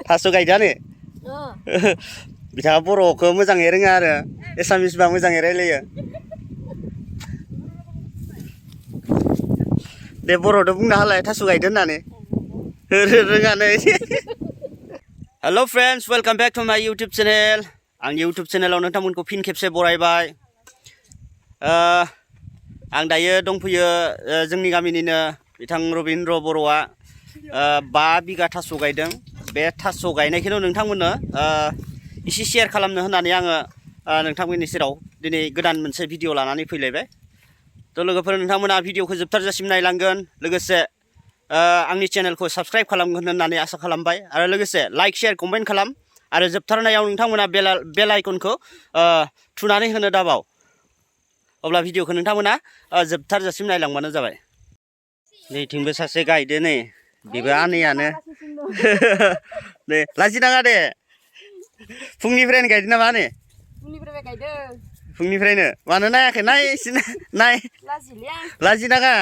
थास' गायदानो बिथाङा बर'खौ मोजाङै रोङा आरो एसामिस बा मोजाङै रायलायो दे बर'दो बुंना हालाय थास' गायदो होननानै रोङानो हेल' फ्रेन्ड्स वेलकाम बेक टु माय इउटुब चेनेल आंनि इउटुब चेनेलाव नोंथांमोनखौ फिन खेबसे बरायबाय आं दायो दंफैयो जोंनि गामिनिनो बिथां रबिन्द्र बर'आ 5 बिगा थास' गायदों बे थास' गायनायखौनो नोंथांमोननो एसे शेयार खालामनो होननानै आङो नोंथांमोननि सेराव दिनै गोदान मोनसे भिडिअ लानानै फैलायबाय थ' लोगोफोर नोंथांमोना भिडिअखौ जोबथारजासिम नायलांगोन लोगोसे आंनि चेनेलखौ साबस्क्राइब खालामगोन होननानै आसा खालामबाय आरो लोगोसे लाइक शेयार कमेन्ट खालाम आरो जोबथारनायाव नोंथांमोना बेल आइकनखौ थुनानै होनो दाबाव अब्ला भिडिअखौ नोंथांमोना जोबथारजासिम नायलांबानो जाबाय नैथिंबो सासे गायदो नै बेबो आनैयानो दे लाजिनाङा दे फुंनिफ्रायनो गायदो नामा आनै फुंनिफ्रायनो मानो नायाखै नाय लाजिनाङा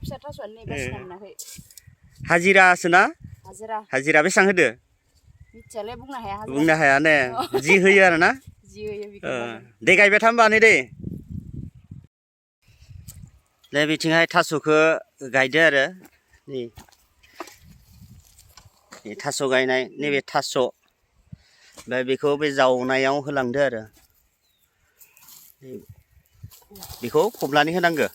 फिसा थास'आनो नै बासिना मोनाखै हाजिरासो ना हाजिरा बेसेबां होदो मिथियालै बुंनो हाया ने जि होयो आरो ना दे गायबाय था होमबा नै दे बिथिंहाय थास'खौ गायदो आरो नै थास' गायनाय नैबे थास' ओमफ्राय बेखौ बे जावनायाव होलांदो आरो बेखौ फबनानै होनांगौ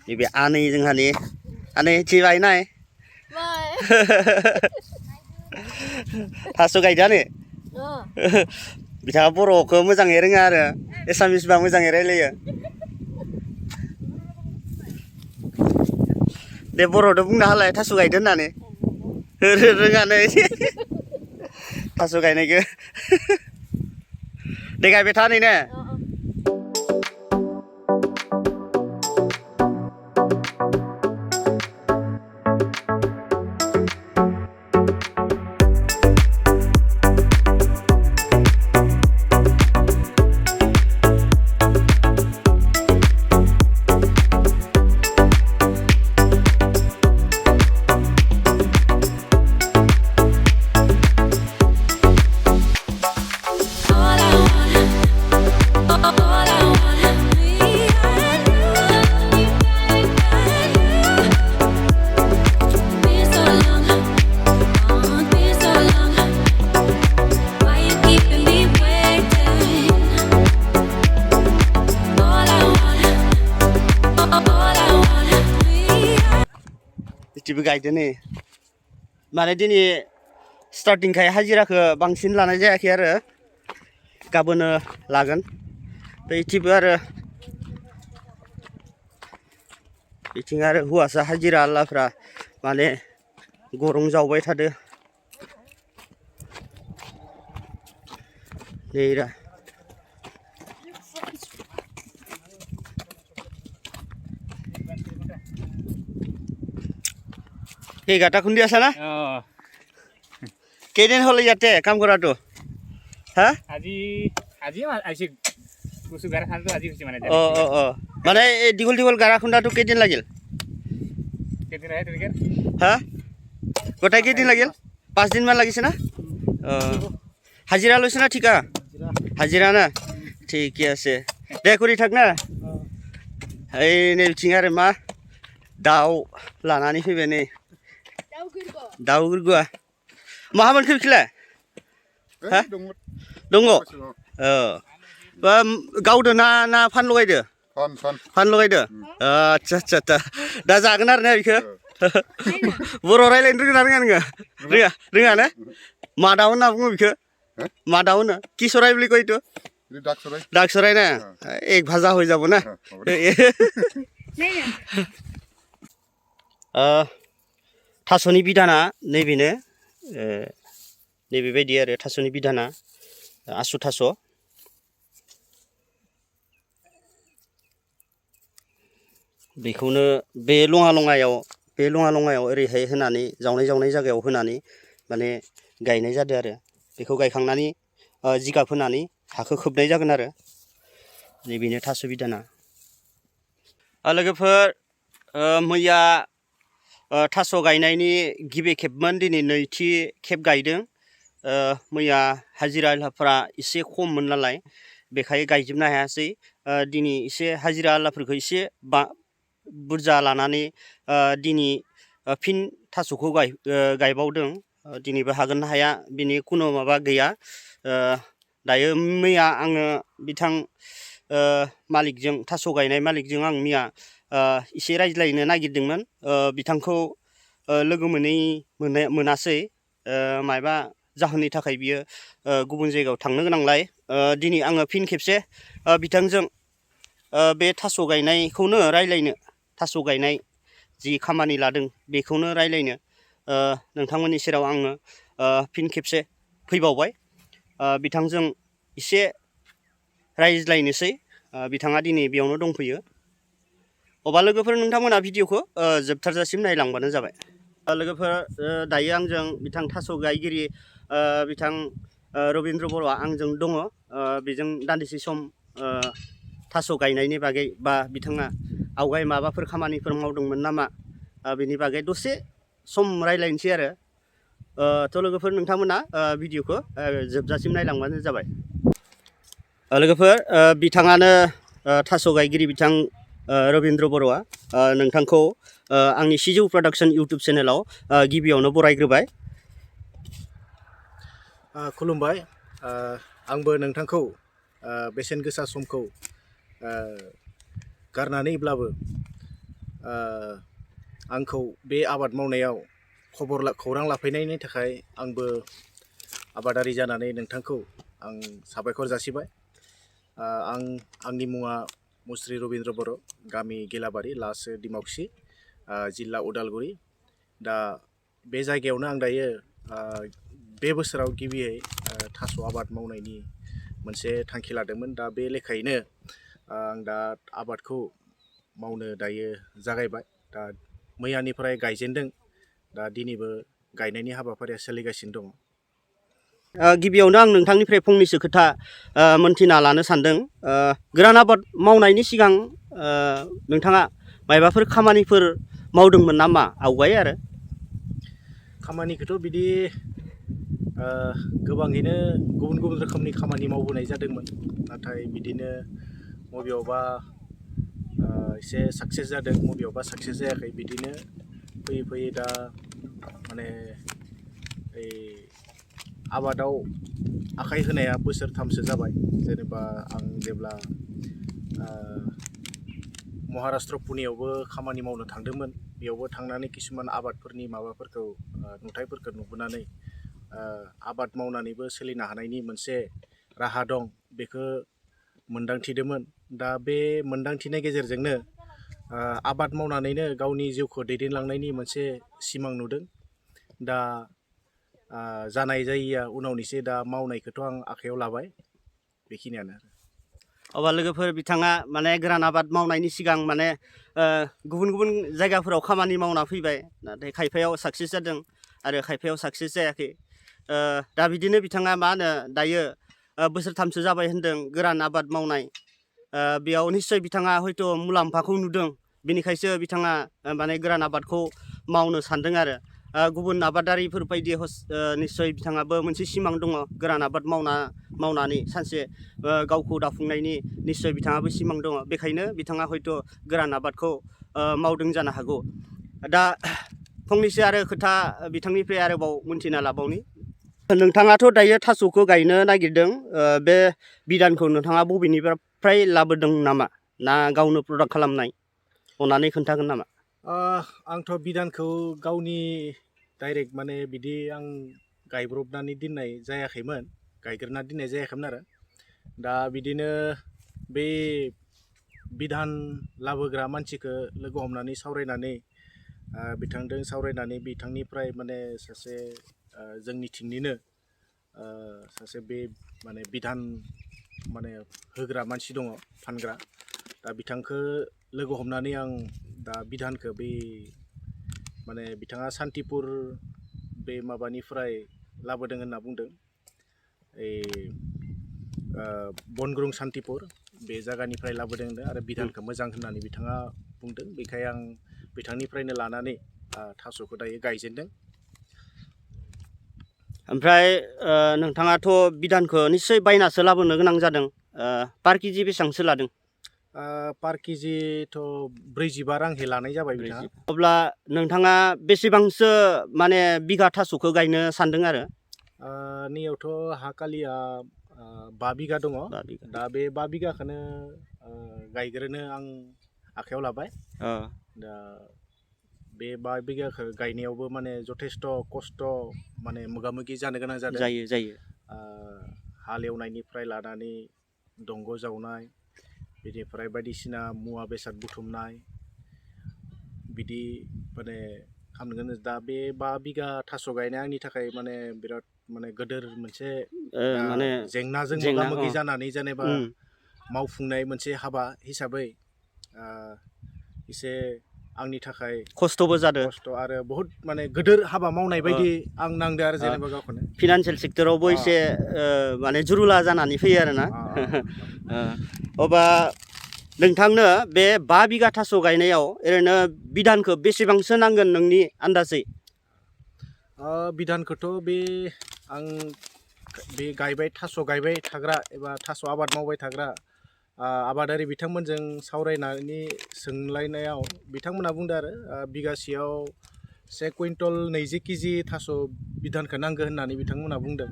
नैबे आनै जोंहानि आनै थिबाय नाय थास' गायदानो बिथाङा बर'खौ मोजाङै रोङा आरो एसामिस बा मोजाङै रायलायो दे बर'दो बुंना हालाय थास' गायदो होननानै रोङानो थास' गायनायखौ दे गायबाय था नै ने बिदिबो गायदो नै माने दिनै स्टार्टिंखाय हाजिराखौ बांसिन लानाय जायाखै आरो गाबोनो लागोन बिथिंबो आरो बिथिं आरो हौवासा हाजिरा आल्लाफ्रा माने गरं जावबाय थादो नैरा এই গাটা খুন্দি আছা না কেইদিন হলে ইয়াতে কাম কৰাটো হা আজি আইছি কুসু গাৰা খানটো আজি হৈছে মানে মানে এই দীঘল গাৰা খুন্দাটো কেইদিন লাগিল কেইদিন আহে তুমি হা গোটাই কেইদিন লাগিল 5 দিন মান লাগিছে না হাজিৰা লৈছে না ঠিকা হাজিৰা না ঠিকই আছে দে কৰি থাক না এই नै বিथिं आरो मा दाउ लानानै फैबाय नै दाउ गुरगुआ माहा मोनखो बिखिलाय हा दङ गावदो ना फान लगायदो फान लगायदो आच्छा दा जागोन आरो ना बिखौ बर' रायलायनो रोङा नोङो रोङा ना मा दाउ होनना बुङो बिखौ मा दाउ होनो কি চৰাই বুলি কয় এইটো ডাক চৰাই না এক ভাজা হৈ যাব না थास'नि बिधाना नैबेनो नैबेबायदि आरो थास'नि बिधाना आसु थास' बेखौनो बे लङा-लङायाव ओरैहाय होनानै जावनाय जायगायाव होनानै माने गायनाय जादों आरो बेखौ गायखांनानै जिगाब होनानै हाखौ खोबनाय जागोन आरो नैबेनो थास' बिदाना लोगोफोर मैया थास' गायनायनि गिबि खेबमोन दिनै नैथि खेब गायदों मैया हाजिराफोरा एसे खममोन नालाय बेखाय गायजोबनो हायासै दिनै एसे हाजिराफोरखौ एसे बुरजा लानानै दिनै फिन थास'खौ गायबावदों दिनैबो हागोन ना हाया बिनि खुनु माबा गैया दायो मैया आङो बिथां मालिकजों थास' गायनाय मालिकजों आं मैया एसे रायज्लायनो नागिरदोंमोन बिथांखौ लोगो मोनासै माबा जाहोननि थाखाय बियो गुबुन जायगायाव थांनो गोनांलाय दिनै आङो फिन खेबसे बिथांजों बे थास' गायनायखौनो रायज्लायनो थास' गायनाय जि खामानि लादों बेखौनो रायज्लायनो नोंथांमोननि सेराव आङो फिन खेबसे फैबावबाय बिथांजों एसे रायज्लायनोसै बिथाङा दिनै बेयावनो दंफैयो अब्ला लोगोफोर नोंथांमोना भिडिअखौ जोबथारजासिम नायलांबानो जाबाय लोगोफोर दायो आंजों बिथां थास' गायगिरि बिथां रबिन्द्र बर'आ आंजों दङ बेजों दान्दिसे सम थास' गायनायनि बागै बा बिथाङा आवगाय माबाफोर खामानिफोर मावदोंमोन नामा बेनि बागै दसे सम रायज्लायनोसै आरो थ' लोगोफोर नोंथांमोना भिडिअखौ जोबजासिम नायलांबानो जाबाय लोगोफोर बिथाङानो थास' गायगिरि बिथां रबिन्द्र बर'आ नोंथांखौ आंनि सिजौ प्रडाक्सन इउटुब चेनेलाव गिबियावनो बरायग्रोबाय खुलुमबाय आंबो नोंथांखौ बेसेन गोसा समखौ गारनानैब्लाबो आंखौ बे आबाद मावनायाव खौरां लाफैनायनि थाखाय आंबो आबादारि जानानै नोंथांखौ आं साबायखर जासिबाय आंनि मुङा मुस्रि रबिन्द्र बर' गामि गेलाबारि लासो दिमाकुसि जिल्ला उदालगुरि दा बे जायगायावनो आं दायो बे बोसोराव गिबियै थास' आबाद मावनायनि मोनसे थांखि लादोंमोन दा बे लेखायैनो आं दा आबादखौ मावनो दायो जागायबाय दा मैयानिफ्राय गायजेनदों दा दिनैबो गायनायनि हाबाफारिया सोलिगासिनो दङ गिबियावनो आं नोंथांनिफ्राय फंनैसो खोथा मोनथिना लानो सानदों गोरान आबाद मावनायनि सिगां नोंथाङा मायबाफोर खामानिफोर मावदोंमोन नामा आवगाय आरो खामानिखौथ' बिदि गोबाङैनो गुबुन गुबुन रोखोमनि खामानि मावबोनाय जादोंमोन नाथाय बिदिनो बबेयावबा एसे साक्सेस जादों बबेयावबा साक्सेस जायाखै बिदिनो फैयै फैयै दा माने आबादाव आखाइ होनाया बोसोरथामसो जाबाय जेनेबा आं जेब्ला महाराष्ट्र पुनेयावबो खामानि मावनो थांदोंमोन बेयावबो थांनानै किसुमान आबादफोरनि माबाफोरखौ नुथायफोरखौ नुबोनानै आबाद मावनानैबो सोलिनो हानायनि मोनसे राहा दं बेखौ मोनदांथिदोंमोन दा बे मोनदांथिनि गेजेरजोंनो आबाद मावनानैनो गावनि जिउखौ दैदेनलांनायनि मोनसे सिमां नुदों दा जानाय जायिया उनावनिसो दा मावनायखौथ' आं आखायाव लाबाय बेखिनियानो अब्ला लोगोफोर बिथाङा माने गोरान आबाद मावनायनि सिगां माने गुबुन गुबुन जायगाफोराव खामानि मावना फैबाय नाथाय खायफायाव साक्सेस जादों आरो खायफायाव साक्सेस जायाखै दा बिदिनो बिथाङा मा होनो दायो बोसोरथामसो जाबाय होन्दों गोरान आबाद मावनाय बेयाव निस्सय बिथाङा हयथ' मुलाम्फाखौ नुदों बेनिखायसो बिथाङा माने गोरान आबादखौ मावनो सानदों आरो गुबुन आबादारिफोर बायदि निस्सय बिथाङाबो मोनसे सिमां दङ गोरान आबाद मावनानै सानसे गावखौ दाफुंनायनि निस्सय बिथाङाबो सिमां दङ बेखायनो बिथाङा हयथ' गोरान आबादखौ मावदों जानो हागौ दा फंनैसो आरो खोथा बिथांनिफ्राय आरोबाव मोनथिना लाबावनि नोंथाङाथ' दायो थास'खौ गायनो नागिरदों बे बिधानखौ नोंथाङा बबेनिफ्राय लाबोदों नामा ना गावनो प्रडाक्ट खालामनाय अननानै खोन्थागोन नामा आंथ' बिधानखौ गावनि डाइरेक्ट माने बिदि आं गायब्रबनानै दोननाय जायाखैमोन गायग्रोना दोननाय जायाखैमोन आरो दा बिदिनो बे बिधान लाबोग्रा मानसिखौ लोगो हमनानै सावरायनानै बिथांजों सावरायनानै बिथांनिफ्राय माने सासे जोंनिथिंनिनो सासे बे माने बिधान माने होग्रा मानसि दङ फानग्रा दा बिथांखौ लोगो हमनानै आं दा बिधानखौ बे माने बिथाङा सान्तिपुर बे माबानिफ्राय लाबोदों होनना बुंदों बनग्रुं सान्तिपुर बे जायगानिफ्राय लाबोदों आरो बिधानखौ मोजां होननानै बिथाङा बुंदों बेखायनो आं बिथांनिफ्रायनो लानानै थास'खौ दायो गायजेनदों। ओमफ्राय नोंथाङाथ' बिधानखौ निस्सय बायनासो लाबोनो गोनां जादों पार केजि बेसेबांसो लादों? पार केजिथ' 45 रांहै लानाय जाबाय बिथाङा। अब्ला नोंथाङा बेसेबांसो माने बिगा थास'खौ गायनो सानदों आरो? नैयावथ' हा खालिया 5 बिगा दङ। दा बे 5 बिगाखौनो गायग्रोनो आं आखायाव लाबाय। दा बे 5 बिगाखौ गायनायावबो माने जथेस्थ' खस्थ' माने मोगा मोगि जानो गोनां जादों। जायो। हालेवनायनिफ्राय लानानै दंग' जावनाय, बिनिफ्राय बायदिसिना मुवा बेसाद बुथुमनाय बिदि माने खालामनो दा बे 5 बिगा थास' गायनाया आंनि थाखाय माने बिराद माने गोदोर मोनसे माने जेंनाजों मोगा मोगि जानानै जेनेबा मावफुंनाय मोनसे हाबा हिसाबै एसे आंनि थाखाय खस्थ'बो जादों। खस्थ' आरो बहुत माने गोदोर हाबा मावनाय बायदि आं नांदो आरो जेनेबा गावखौनो। फिनान्सियेल सेक्टरावबो एसे माने जुरुला जानानै फैयो आरोना। अब्ला नोंथांनो बे 5 बिगा थास' गायनायाव ओरैनो बिधानखौ बेसेबांसो नांगोन नोंनि आन्दाजै? बिधानखौथ' बे आं बे थास' गायबाय थाग्रा एबा थास' आबाद मावबाय थाग्रा आबादारि बिथांमोनजों सावरायनानै सोंलायनायाव बिथांमोनहा बुंदों आरो बिगासेयाव 1 कुइन्टल 20 केजि थास' बिधानखौ नांगौ होननानै बिथांमोनहा बुंदों।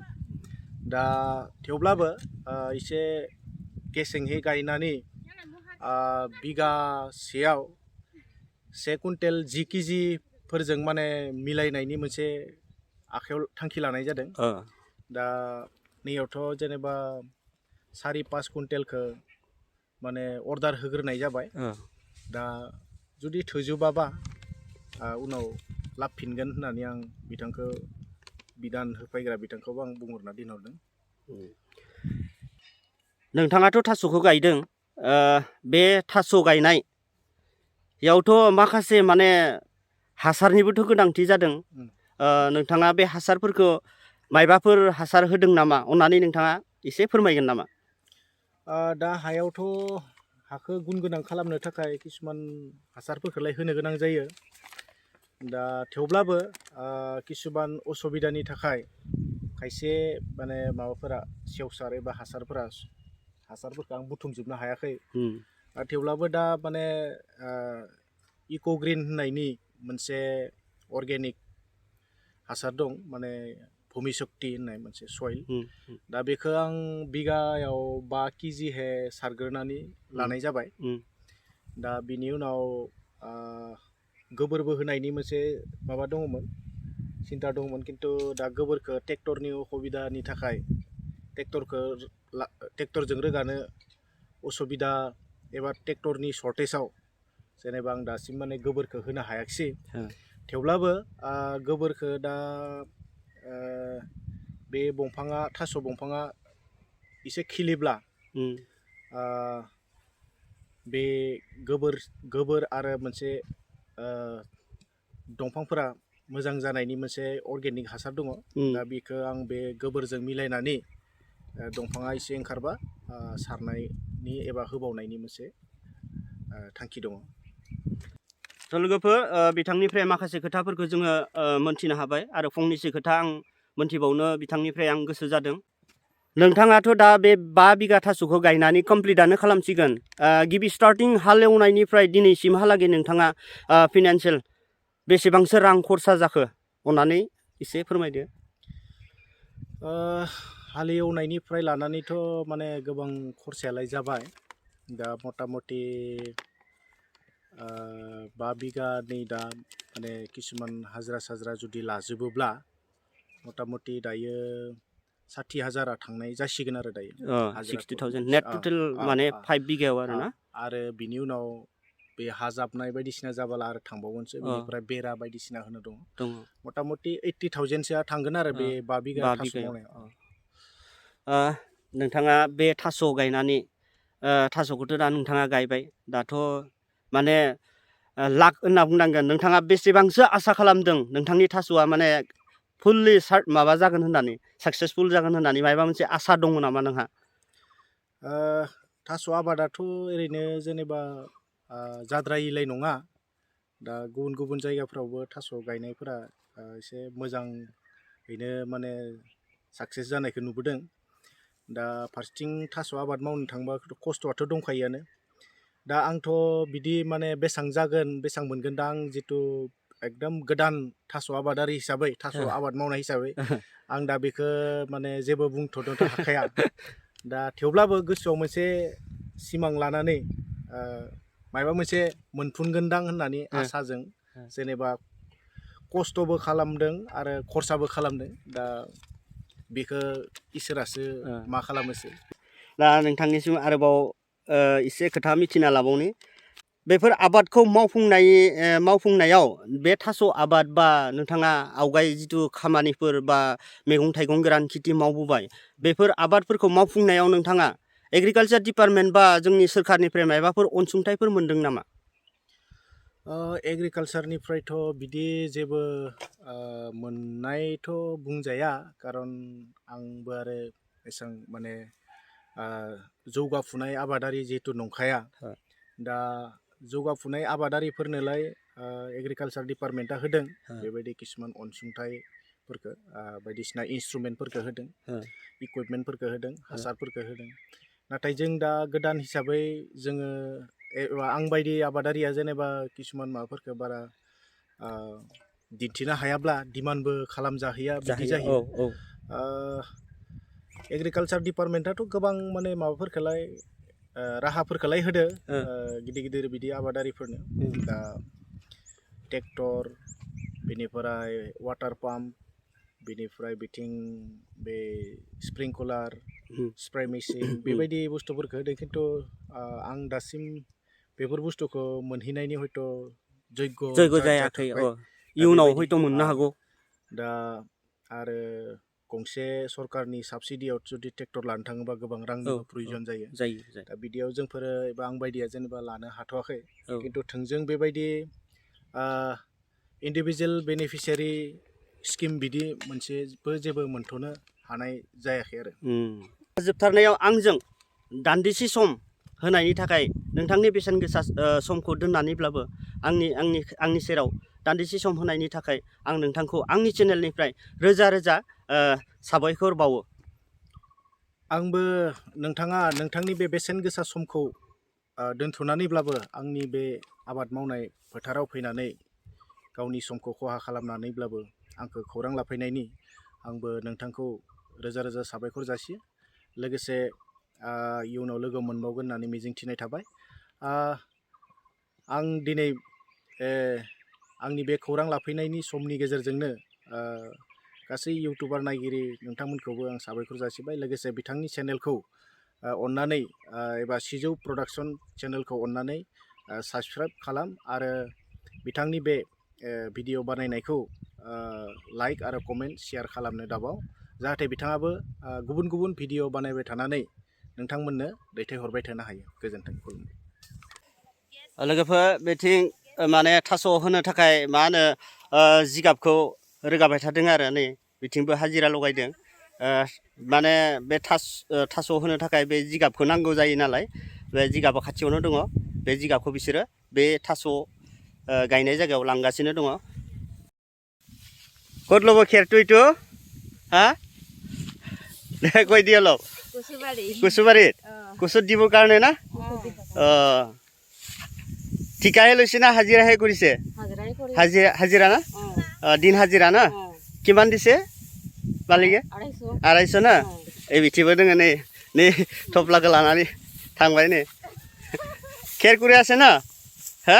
दा थेवब्लाबो एसे गेसेंहै गायनानै बिगासेयाव 1 कुइन्टेल 10 केजिफोरजों माने मिलायनायनि मोनसे आखायाव थांखि लानाय जादों। दा नैयावथ' जेनेबा 4-5 कुइन्टेलखौ माने अर्डार होग्रोनाय जाबाय। दा जुदि थोजोबाबा उनाव लाबफिनगोन होननानै आं बिथांखौ बिधान होफैग्रा बिथांखौबो आं बुंहरना दोनहरदों। नोंथाङाथ' थास'खौ गायदों। बे थास' गायनायावथ' माखासे माने हासारनिबोथ' गोनांथि जादों। नोंथाङा बे हासारफोरखौ मायबाफोर हासार होदों नामा? अननानै नोंथाङा एसे फोरमायगोन नामा? दा हायावथ' हाखौ गुन गोनां खालामनो थाखाय किसुमान हासारफोरखौलाय होनो गोनां जायो। दा थेवब्लाबो किसुमान असुबिदानि थाखाय खायसे माने माबाफोरा सेवसार एबा हासारफोरखौ आं बुथुमजोबनो हायाखै। थेवब्लाबो दा माने इक'ग्रिन होननायनि मोनसे अर्गेनिक हासार दं माने भुमि शक्ति होननाय मोनसे सयल। दा बेखौ आं बिगायाव 5 केजिहे सारग्रोनानै लानाय जाबाय। दा बिनि उनाव गोबोरबो होनायनि मोनसे माबा दङमोन, सिन्था दङमोन। खिन्थु दा गोबोरखौ ट्रेक्टरनि असुबिदानि थाखाय ट्रेक्टरजों रोगानो असुबिदा एबा ट्रेक्टरनि सर्टेजाव जेनेबा आं दासिम माने गोबोरखौ होनो हायाखिसै। थेवब्लाबो गोबोरखौ दा बे थास' दंफाङा एसे खिलिब्ला बे गोबोर आरो मोनसे दंफांफोरा मोजां जानायनि मोनसे अर्गेनिक हासार दङ। दा बेखौ आं बे गोबोरजों मिलायनानै दंफाङा एसे ओंखारबा सारनायनि एबा होबावनायनि मोनसे थांखि दङ। लोगोफोर बिथांनिफ्राय माखासे खोथाफोरखौ जोङो मोनथिनो हाबाय आरो फंनैसो खोथा आं मोनथिबावनो बिथांनिफ्राय आं गोसो जादों। नोंथाङाथ' दा बे 5 बिगा थास'खौ गायनानै कमप्लिटआनो खालामसिगोन। गिबि स्टार्टिं हालेवनायनिफ्राय दिनैसिमहालागै नोंथाङा फिनान्सियेल बेसेबांसो रां खरसा जाखो? अननानै एसे फोरमायदो। हालेवनायनिफ्राय लानानैथ' माने गोबां खरसायालाय जाबाय। दा मथा मथि 5 बिगानि दा माने किसुमान हाजिरा जुदि लाजोबोब्ला मथा मथि दायो 60,000 थांनाय जासिगोन आरो दायो। 60,000 नेट टटेल माने 5 बिगायाव आरोना। आरो बिनि उनाव बे हा जाबनाय बायदिसिना जाबाला आरो थांबावगोनसो। बेनिफ्राय बेरा बायदिसिना होनो दङ। मथा मथि 80,000सोआ थांगोन आरो बे 5 बिगा थास' मावनायाव। नोंथाङा बे थास' गायनानै थास'खौथ' दा नोंथाङा गायबाय। दाथ' माने लाक होनना बुंनांगोन। नोंथाङा बेसेबांसो आसा खालामदों नोंथांनि थास'आ माने फुल्लि माबा जागोन होननानै, साक्सेसफुल जागोन होननानै माबा मोनसे आसा दङ नामा नोंहा? थास' आबादाथ' ओरैनो जेनेबा जाद्रायिलाय नङा दा गुबुन गुबुन जायगाफ्रावबो थास' गायनायफोरा एसे मोजाङैनो माने साक्सेस जानायखौ नुबोदों दा फारसेथिं थास' आबाद मावनो थांबा खस्थ'आथ' दंखायोआनो दा आंथ' बिदि माने बेसां जागोन बेसां मोनगोन दा आं जितु एकदम गोदान थास' आबादारि हिसाबै थास' आबाद मावनाय हिसाबै आं दा बेखौ माने जेबो बुंथ'नो हाखाया दा थेवब्लाबो गोसोआव मोनसे सिमां लानानै माबा मोनसे मोनफुनगोनदां होननानै आसाजों जेनेबा खस्थ'बो खालामदों आरो खरसाबो खालामदों दा बेखौ इसोरासो मा खालामोसै दा नोंथांनिसिम आरोबाव एसे खोथा मिथिना लाबावनि बेफोर आबादखौ मावफुंनायाव बे थास' आबाद बा नोंथाङा आवगाय जिथु खामानिफोर बा मैगं थाइगं गोरान खेथि मावबोबाय बेफोर आबादफोरखौ मावफुंनायाव नोंथाङा एग्रिकालसार डिपार्टमेन्ट बा जोंनि सोरखारनिफ्राय माबाफोर अनसुंथाइफोर मोनदों नामा? एग्रिकालसारनिफ्रायथ' बिदि जेबो मोननायथ' बुंजाया खारन आंबो आरो एसां माने जौगाफुनाय आबादारि जिहेतु नंखाया दा जौगाफुनाय आबादारिफोरनोलाय एग्रिकालसार डिपार्टमेन्टआ होदों बेबायदि किसुमान अनसुंथाइफोरखौ बायदिसिना इन्सट्रुमेन्टफोरखौ होदों इकुइपमेन्टफोरखौ होदों हासारफोरखौ होदों नाथाय जों दा गोदान हिसाबै जोङो आं बायदि आबादारिया जेनेबा किसुमान माबाफोरखौ बारा दिन्थिनो हायाब्ला डिमान्डबो खालामजाहैया बिदि जायो एग्रिकालसार डिपार्टमेन्टआथ' गोबां माने माबाफोरखौलाय राहाफोरखौलाय होदो गिदिर गिदिर बिदि आबादारिफोरनो दा ट्रेक्टर बेनिफ्राय वाटार पाम्प बेनिफ्राय बिथिं बे स्प्रिंकलार स्प्रे मेसिन बेबायदि बुस्थुफोरखौ होदों खिन्थु आं दासिम बेफोर बुस्थुखौ मोनहैनायनि हयथ' जग्य जायाखै इयुनाव हयथ' मोननो हागौ दा आरो गंसे सरकारनि साबसिडियाव जुदि ट्रेक्टर लानो थाङोबा गोबां रांनिबो प्रयजन जायो दा बिदियाव जोंफोरो एबा आं बायदिया जेनेबा लानो हाथ'वाखै खिन्थु थोंजों बेबायदि इन्डिभिजुवेल बेनिफिसियारि स्किम बिदि मोनसेबो जेबो मोनथ'नो हानाय जायाखै आरो जोबथारनायाव आंजों दान्दिसे सम होनायनि थाखाय नोंथांनि बेसेन गोसा समखौ दोननानैब्लाबो आंनि सेराव दान्दिसे सम होनायनि थाखाय आं नोंथांखौ आंनि चेनेलनिफ्राय रोजा रोजा साबायखर बावो आंबो नोंथांनि बे बेसेन गोसा समखौ दोनथ'नानैब्लाबो आंनि बे आबाद मावनाय फोथाराव फैनानै गावनि समखौ खहा खालामनानैब्लाबो आंखौ खौरां लाफैनायनि आंबो नोंथांखौ रोजा रोजा साबायखर जासियो लोगोसे इयुनाव लोगो मोनबावगोन होननानै मिजिंथिनाय थाबाय आं दिनै आंनि बे खौरां लाफैनायनि समनि गेजेरजोंनो गासै इउटुबार नायगिरि नोंथांमोनखौबो आं साबायखर जासिबाय लोगोसे बिथांनि चेनेलखौ अननानै एबा सिजौ प्रडाक्सन चेनेलखौ अननानै साबसक्राइब खालाम आरो बिथांनि बे भिडिअ बानायनायखौ लाइक आरो कमेन्ट शेयार खालामनो दाबाव जाहाथे बिथाङाबो गुबुन गुबुन भिडिअ बानायबाय थानानै नोंथांमोननो दैथायहरबाय थानो हायो गोजोन्थों खुलुमबाय लोगोफोर बेथिं माने थास' होनो थाखाय मा होनो जिगाबखौ रोगाबाय थादों आरो नै बिथिंबो हाजिरा लगायदों माने बे थास' होनो थाखाय बे जिगाबखौ नांगौ जायो नालाय बे जिगाबा खाथियावनो दङ बे जिगाबखौ बिसोरो बे थास' गायनाय जायगायाव लांगासिनो दङ ক'ত ল'ব খেৰটো এইটো হা কৈ দিয়ে অলপ কুচুবাৰীত কুচুত দিবৰ কাৰণে না ঠিকাহে লৈছে না হাজিৰাহে কৰিছে হাজিৰা না দিন হাজিৰা না কিমান দিছে মালিকে 250 না এই बिथिंबो दोङो नै थफ्लाखौ लानानै थांबाय नै खेर कुरि আছে ना हा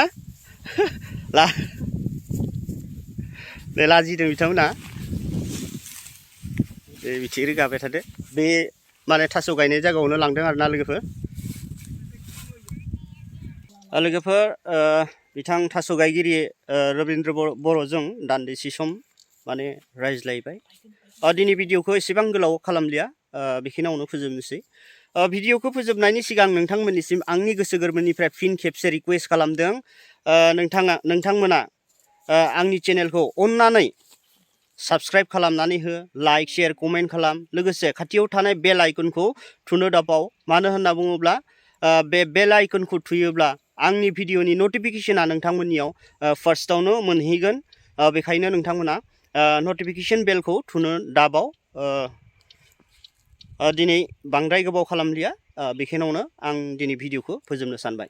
लाजिदों बिथांमोना बे बिथिं रोगाबाय थादो बे माने थास' गायनाय जायगायावनो लांदों आरोना लोगोफोर बिथां थास' गायगिरि रबिन्द्र बर'जों दान्दिसे सम माने रायज्लायबाय दिनै भिडिअखौ एसेबां गोलाव खालामलिया बेखिनियावनो फोजोबनोसै भिडिअखौ फोजोबनायनि सिगां नोंथांमोननिसिम आंनि गोसो गोरबोनिफ्राय फिन खेबसे रिक्वेस्ट खालामदों नोंथांमोना आंनि चेनेलखौ अननानै साबस्क्राइब खालामनानै हो लाइक शेयार कमेन्ट खालाम लोगोसे खाथियाव थानाय बेल आइकनखौ थुनो दाबाव मानो होनना बुङोब्ला बे बेल आइकनखौ थुयोब्ला आंनि भिडिअनि नटिफिकेसना नोंथांमोननियाव फार्स्टआवनो मोनहैगोन। बेखायनो नोंथांमोना नटिफिकेसन बेलखौ थुनो दाबाव। दिनै बांद्राय गोबाव खालामलिया, बेखिनियावनो आं दिनै भिडिअखौ फोजोबनो सानबाय।